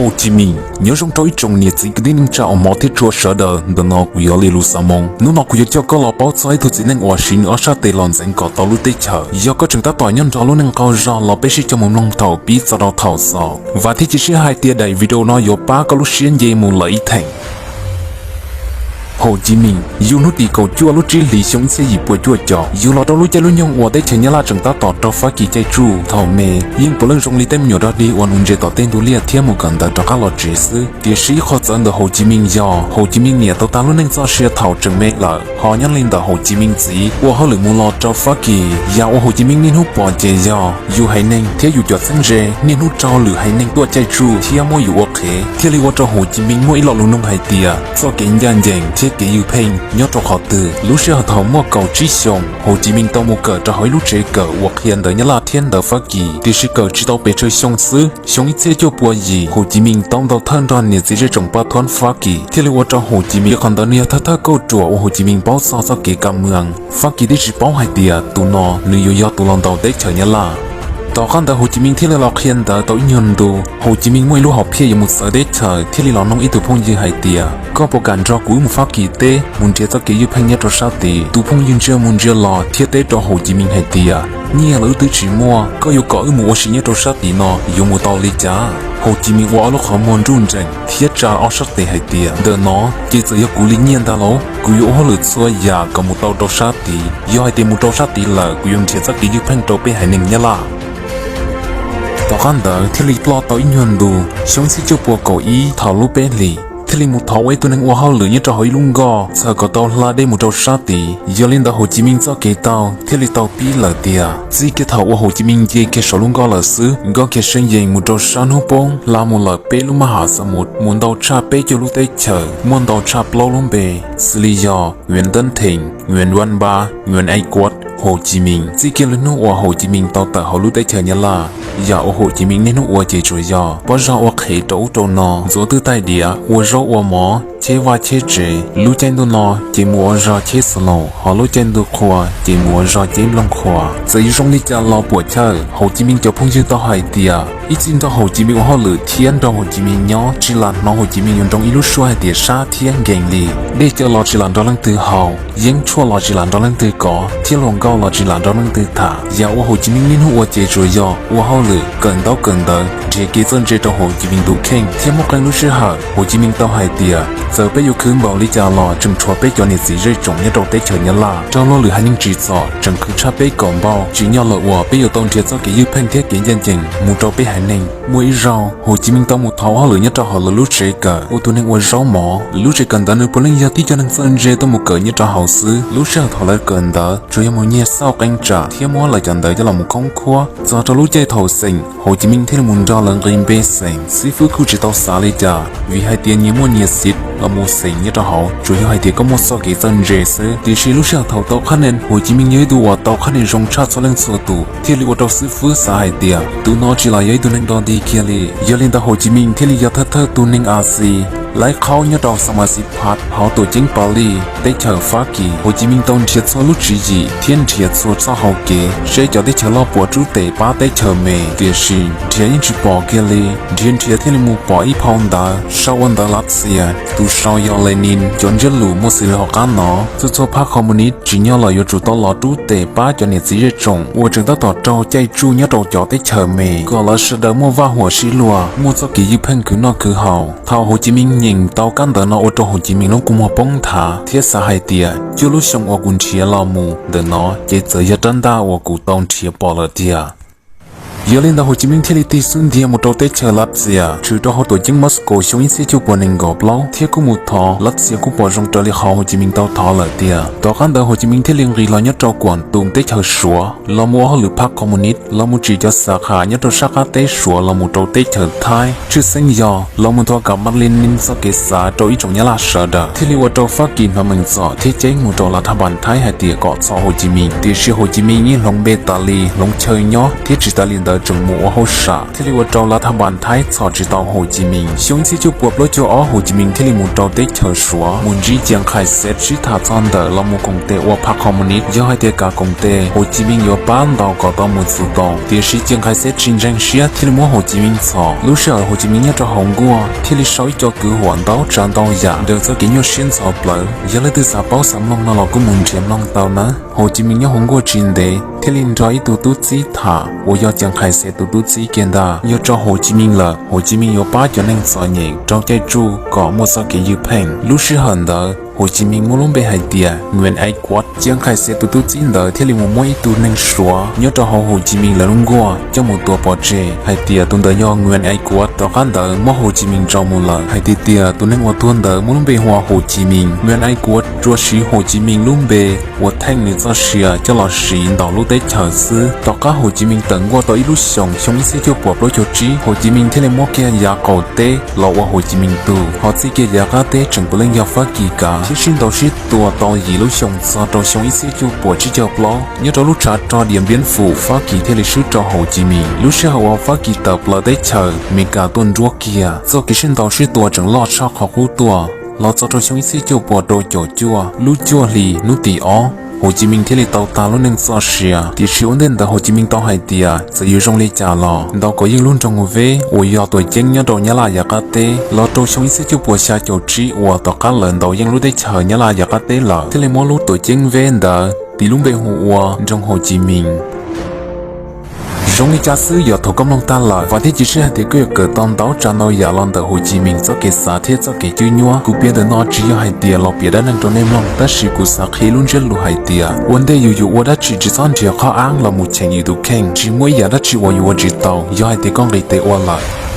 Hồ Chí Minh, nyob zoo rau ib tsoom niam txiv kwv tij neej tsa uas hmov thiab tshua sawv daws. Ntawm no kuv yog Li Lus Xas Moos. Hnub no kuv yuav coj koj los paub txog ib tug txiv neej uas siv nws ob sab tes los ntxeev kom tau lub teb chaws. Yog koj tseem tab tom nyob nrog lub neej qaug zog los peb sib coj mus mloog thaum pib txog rau thaum xaus, vam thiab cia siab hais tias daim video no yuav pab koj lub siab nce mus lawm ib theem. Hồ Chí Minh yug hnub tim kaum cuaj lub tsib hlis xyoo ib txhiab yim puas cuaj caum, yug los rau lub caij lub nyoog uas teb chaws Nyab Laj tseem tab tom raug Fab Kis caij tsuj. Thaum me yeej puav leej zoo li tej me nyuam dog dig uas nws ntses tom tej ntug liaj thiab mus kawm ntawv rov qab los tsev xwb. Tiam sis ib qho txawv ntawm Hồ Chí Minh yog Hồ Chí Minh niam tau tag lub neej txoj sia thaum tseem me lawm. Ho nyob li ntawm Hồ Chí Minh txiv ua hauj lwm mus los rau Fab Kis, yam uas Hồ Chí Minh niaj hnub pom ces yog yus haiv neeg thiab yus cov txheeb ze niaj hnub raug lwm haiv neeg tuaj caij tsuj thiab muab yus ua qhev, thiaj li ua rau Hồ Chí Minh muaj ib lo lus nug hais tias txoj kev ncaj ncees thiab kev ywj pheej nyob rau qhov twg. Lub sij hawm thaum muaj kaum tsib xyoos, Hồ Chí Minh tau mus kawm rau hauv ib lub tsev kawm uas qhia ntawv Nyab Laj thiab ntawv Fab Kis, tiam sis kawm tsis tau pes tsawg xyoo xwb, xyoo ib txhiab cuaj pua yim Hồ Chí Minh tau ntaus thawj nrog niam txiv zej tsoom pab thuab Fab Kis, thiaj li ua rau Hồ Chí Minh qhov ntawd nws yog thawj thawj kauj ruam uas Hồ Chí Minh paub txog txoj kev kam meej. Fab Kis twb tsis paub hais tias tus no nws yuav yog tus los ntaus teb chaws Nyab Laj. Tom qab ntawd Hồ Chí Minh thiaj li los qhia ntawv tau ib nyuag ntu, Hồ Chí Minh muaj ib lub hom phiaj yuav mus txawv teb chaws thiaj li los noog ib tug phooj ywg hais tias koj puas kam nrog kuv wb mus Fab Kis teb mus nrhiav txoj kev ywj pheej nyob rau sab tid. Tus phooj ywg ntsia mus ntsia los thiab teb rau Hồ Chí Minh hais tias nyiaj los wb twb tsis muaj, koj yuav kom wb mus ua si nyob rau sab tid no yuav mus tau li cas? Hồ Chí Minh ua ob lub qhov muag nruj nreem thiab tsa ob sab tes hais tias ntawm no ces txawm yog kuv li nyiaj ntag lauj, kuv yuav ua hauj lwm txhua yam kom mus tau rau sab tid. Yog hais tias mus rau sab tid lawm kuv yuav nrhiav txoj kev ywj pheej rau peb haiv neeg Nyab Laj. Tom qab ntawd thiaj li ploj tau ib nyuag ntu, xyoo ib txhiab cuaj pua kaum ib thaum lub peb hlis thiaj li mus thov ua ib tug neeg ua hauj lwm nyob rau hauv ib lub nkoj txhawm kom tau hla dej mus rau sab tid. Yog li ntawd Hồ Chí Minh txoj kev taug thiaj li tau pib lawm tiag. Txij kiag thaum uas Hồ Chí Minh nce kiag saum lub nkoj lawm xwb, nkoj kiag seev yees mus rau sab hnub poob hla mus lawm peb lub maj ham xav mus mus ntau tshaj peb caug lub teb chaws, muaj ntau tshaj plaub lub npe, xws li yog Nguyễn Tấn Thịnh, Nguyễn Văn Bá, Nguyễn Ái Quốc, Hồ Chí Minh. Txij kiag lub hnub uas Hồ Chí Minh tau tawm hauv lub teb chaws Nyab Laj, yam uas Hồ Chí Minh niaj hnub ua ces tsuas yog pob zog ua qhev rau ub rau no, ntxuav twj taig diav, ua zaub ua mov, cheb vaj cheb tsev. Lub caij ntuj no ces mus ua zog cheb xas laus, ho lub caij ntuj qhua ces mus ua zog ceb nplooj qhuav. Txawm yuav zoo li cas los puam chawj, Hồ Chí Minh cov phooj ywg tau hais tias ib txhij nrog Hồ Chí Minh ua hauj lwm thiab nrog Hồ Chí Minh nyob tsis lam hnov Hồ Chí Minh yuav nroo ib lub suab hais tias sab thiab nkees li. Dej cawv los tsis lam nrog leej twg haus, yeeb tshuaj los tsis lam nrog leej twg kov, thiab hluas nkauj los tsis lam nrog leej twg tham. Yam uas Hồ Chí Minh niaj hnub ua ces tsuas yog ua hauj lwm, kawm ntaub kawm ntawv, nrhiav kev txawj ntse rau Hồ Chí Minh tus kheej thiab muaj qee lub sij hawm Hồ Chí Minh tau hais tias txawm peb yuav khwv npaum li cas los tseem tshuav peb cov niam txiv zej tsoom nyob rau teb chaws Nyab Laj raug luag lwm haiv neeg tsim txom tseem khwv tshaj peb kaum npaug. Tsim nyog lawm uas peb yuav tau nrhiav txoj kev ywj pheej thiab kev ncaj ncees mus rau peb haiv neeg. Muaj ib zaug Hồ Chí Minh tau mus thov hauj lwm nyob rau hauv lawv lub tsev kawm ua tus neeg ua zaub mov. Lub tsev kawm ntawd nws puav leej yog tib co neeg txawj ntse tuaj mus kawm nyob rau hauv xwb. Lub sij hawm thaum lawv kawm ntawv tsuas yog mus nyiag xauj qee tsam thiab muab lawv cov ntawv coj los mus khoob khuab. Txog rau lub caij thaum xeem, Hồ Chí Minh thiaj li mus nrog lawv nqis npe xeem. Xib fwb kuj tsis tau xav li cas, vim hais tias nyias muaj nyias xim los mus xeem nyob rau hauv tsuas yog hais tias koj muaj txoj kev txawj ntse xwb. Tiam sis lub sij hawm thaum tau qhab nia, Hồ Chí Minh yog ib tug uas tau qhab nia zoo tshaj txhua leej txhua tus, thiaj li ua rau xib fwb xav hais tias tus no tsis lam yog ib tug neeg dog dig kiag li. Yog li ntawd Hồ Chí Minh thiaj li yog thawj thawj tus neeg Asia laib qhaub nyob rau Xas Mas Xis Phas hauv tuam ceeb Pas Lis teb chaws Fab Kis. Hồ Chí Minh tau nrhiav txhua lub tswv yim thiab nrhiav txhua txoj hau kev seb cov teb chaws loj puas rub tes pab teb chaws me, tiam sis nrhiav yeej tsis pom kiag li. Nrhiav nrhiav thiaj li mus pom ib phau ntawv sau ua ntawv Lav Xias, tus sau yog Lenin. Cov ntsiab lus muaj xws li hauv qab no: Txhua txhua phab Communist tsim nyog lawm yuav tsum tau los rub tes pab cov niam txiv zej tsoom uas tseem tab tom raug caij tsuj nyob rau cov teb chaws me kom lawv sawv daws muaj vaj huam sib luag, muaj txoj kev ywj pheej khwv noj khwv haus. Thaum Hồ Chí Minh nyeem tau kab ntawv no ua rau Hồ Chí Minh lub kua muag poob nthav thiab xav hais tias cuaj lub xyoo uas kuv nrhiav los mus ntawm no ces txawm yog rab ntaj uas kuv tau nrhiav pom lawm tiag. Yog li ntawd Hồ Chí Minh thiaj li tig xub ntiag mus rau teb chaws Lav Xias, tshwm rau hauv tuam ceeb Moscow xyoo ib txhiab cuaj puas nees nkaum plaub, thiab kuj mus thov Lav Xias kuj pom zoo raws li qhov Hồ Chí Minh tau thov lawm tiag. Tom qab ntawd Hồ Chí Minh thiaj li nqis los nyob rau Kuam Tum teb chaws Suav los mus ua hauj lwm phab Communist, los mus tsim cov xav khas nyob rau sab qab teb Suav los mus rau teb chaws Thaib. Tshwj xeeb yog los mus thov kam Mark Lenin txoj kev xav rau ib tsoom Nyab Laj sawv daws, thiaj li ua rau Fab Kis hnov meej txom thiab ceeb mus rau Lav Thaj Npas Thaib hais tias kom txhom Hồ Chí Minh. Tiam sis Hồ Chí Minh yeej hloov npe tas li hloov chaw nyob thiab tsis tas li ntawd tseem mus ua hauj sam thiaj li ua rau lav thaj npas Thaib txhom tsis tau Hồ Chí Minh. Xyoo ib txhiab cuaj puas plaub caug ob Hồ Chí Minh thiaj li mus rau teb chaws Suav mus ntsib Chiang Kai-shek sib tham txog ntawm los mus koom tes ua phaj Communist. Yog hais tias kav koom tes Hồ Chí Minh yuav pab ntaus kom tau mus txum tau, tiam sis Chiang Kai-shek tsis ntseeg siab thiaj li muab Hồ Chí Minh txhom. Lub sij hawm Hồ Chí Minh nyob rau hauv nkuaj thiaj li sau ib co kwv huam ntau tsav ntau yam ntawm txoj kev nyuaj siab ntxhov plawv. Yog leej twg xav paub xav mloog no los kuj mus nrhiav mloog tau nawb. Hồ Chí Minh nyob hauv nkuaj tsis ntev thiaj li nrog ib tug tub txib tham uas yog Chiang Kai-shek tus tub txib kiag ntag. Yog raug Hồ Chí Minh lawm, Hồ Chí Minh yuav pab cov neeg txom nyem rau caij tsuj kom muaj txoj kev ywj pheej. Lub sij hawm ntawd Hồ Chí Minh muaj lub npe hais tias Nguyễn Ái Quốc. Chiang Kai-shek tus tub txib ntawd thiaj li mus muab ib tug neeg Suav nyob rau hauv Hồ Chí Minh lawv lub nkuaj coj mus tua pov tseg hais tias tus ntawd yog Nguyễn Ái Quốc. Tom qab ntawd muab Hồ Chí Minh tso mus lawm hais tias tias tus neeg uas tuag ntawd muaj lub npe hu ua Hồ Chí Minh. Nguyễn Ái Quốc tsuas siv Hồ Chí Minh lub npe ua theej nws txoj sia coj los siv ntaus lub teb chaws xwb. Tom qab Hồ Chí Minh tawm nkuaj tau ib lub xyoos xyoo ib txhiab cuaj puas plaub caug tsib, Hồ Chí Minh thiaj li muab kiag yav qaum teb los ua Hồ Chí Minh tug, ho txij kiag yav qab teb tseem puav leej yog Fab Kis kav thiab sib ntaus sib tua tau yim lub xyoos txog rau xyoo ib txhiab cuaj puas tsib caug plaub. Nyob rau lub tshav rog Điện Biên Phủ, Fab Kis thiaj li swb rau Hồ Chí Minh. Lub sij hawm uas Fab Kis tawm plaws teb chaws, Amelikas tuaj nruab kiag, txoj kev sib ntaus sib tua tseem loj tshaj qhov qub tuaj. Los txog rau xyoo ib txhiab cuaj puas rau caum cuaj, lub cuaj hli hnub tim ob, Hồ Chí Minh thiaj li tau tag lub neej txoj sia. Tiam sis ua ntej ntawd Hồ Chí Minh tau hais tias txawm yuav zoo li cas los ntaus kom yeej lub nroog Veb uas yog tuam ceeb nyob rau Nyab Laj yav qab teb. Los rau xyoo ib txhiab cuaj puas xya caum tsib uas tom qab lawv ntaus yeej lub teb chaws Nyab Laj yav qab teb lawm, thiaj li muab lub tuam ceeb Veb ntawd tis lub npe hu ua nroog Hồ Chí Minh. Zoo li cas xwb yog thaum koj mloog tag lawm, vam thiab cia siab hais tias koj yuav kawm tau ntau tsav ntau yam los ntawm Hồ Chí Minh txoj kev xav thiab txoj kev cub nyuab. Kuv piav ntawm no tsis yog hais tias los piav dab neeg rau nej mloog, tab sis kuv xav qhia lub ntsiab lus hais tias ua ntej yus yuav ua dab tsi tsis txhob nrhiav qhov ab los mus cheem yus tus kheej. Tsis muaj ib yam dab tsi uas yuav ua tsis tau yog hais tias koj nqis tes ua lawm.